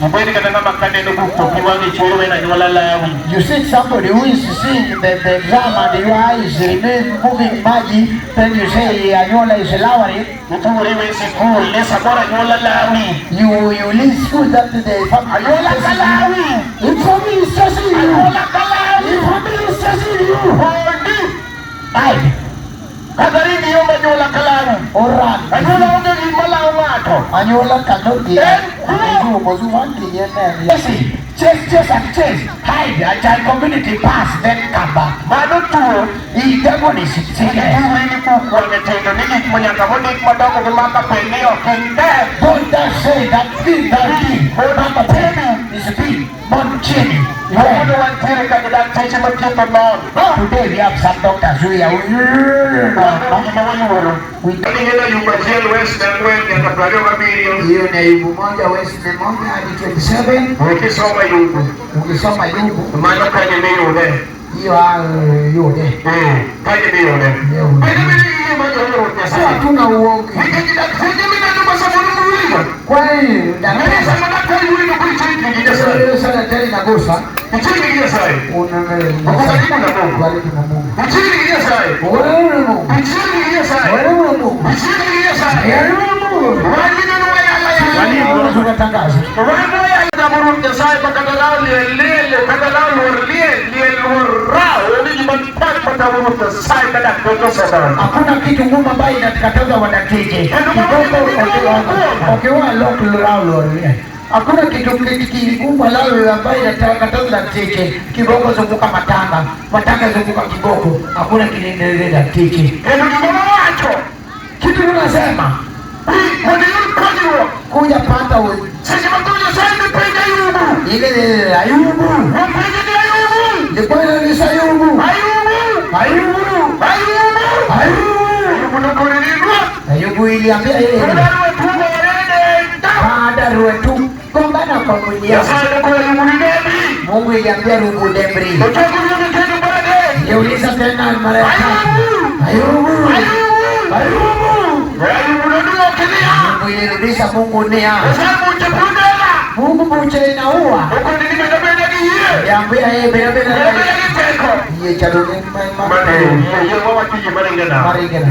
Ibed kata ng'ama kaneno buk to pi wang'e chwer en anyuola lawi. You see somebody who is seeing the exam and your eyes remain moving maji, then you say anyuola is lowering. Ipuonjori we sikul ni samoro anyuola lawi. You leave school that the family Anyuola ka lawi. The family is chasing you. Anyuola ka lawi. The family is chasing you. Mondi. Hide Kata ringi yombo anyuola ka lawi. or run. Anyuola onge gima lawo ng'ato. Anyuola cannot be. Chase, chase and chase. Hide until community pass, then come back. Mano tuo. The devil is sickness. Ipuonjori ni buk wang'e tindo ni gik manyaka mondik madongo gi maka pen ni ok en ber. Don't just say that thing, that thing. Mama Penny is big. Monchini. Kawuono wantiere ka gi dakteche mathietho nono. Today we have some doctors who are. Mano gima wayuoro. We Ning'eno Ayub 1 wes 4 nyaka 27. Hiyo ni Ayubu 1 wes 1 hadi 27. Ukisomo Ayubu, Ukisoma Ayubu mano kanyo miyude. Hiyo yude. Kanyo miyude. Bende bende yie ma Jehova Ruoth Sio Nyasaye. hatuna uongo. Nikech dakteche mineno ma samoro muwinjo. Kwani Ng'e sama daktari wuoyo to ichiegni gi Nyasaye. sasa daktari nagusa Ichiegni gi Nyasaye. una Uko karibu na Mungu. karibu na Mungu. Ichiegni gi Nyasaye. Wewe na Mungu. Ichiegni gi Nyasaye. Wewe na Mungu. Ichiegni gi Nyasaye. Wewe na Mungu. Wan mineno wayala yala. Tunatangaza. Wan wayala Ruoth Nyasaye ma kata law liel liel kata law luor liel liel luor raw onge gima tek matamo Ruoth Nyasaye ka dakteche osedonjo. Hakuna kitu ngumu ambayo inatukataza wanakije. Kiboko ukiwa lok lao. Hakuna kitu kigumu lao ambayo inatukataza dakteche. Kiboko zunguka matanga, matanga zunguka kiboko. Hakuna kinaendelea dakteche. Kendo gima wawacho Kitu tunasema ni mondo iyud konyruok kuja pata seche ma koro Nyasaye ne penjo Ayubu ile Ayubu. Nopenjo ni Ayubu Ilikuwa inaonyesha Ayubu. Ayubu Ayubu. Ayubu Ayubu. Ayubu nokone ni Ruoth Ayubu iliambia yeye odwaro tugo orede baada ruetu gombana kwa mwili yako. Nyasaye nokone Ayubu ni nebi Mungu iliambia Rubu Dembri. Ochako ruodhe kendo mar adek Niliuliza tena mara ya tatu. Ayubu. Ayubu Ayubu. Ayubu nodwoke niya Mungu ilirudisha Mungu nia. Nyasaye buche pundela Mungu buche inaua. Okone ni beda beda gi yie Niambia yeye bila beda bila. beda gi teko Yeye cha dunia Mane yie yie wawacho yie maringe na Maringe na.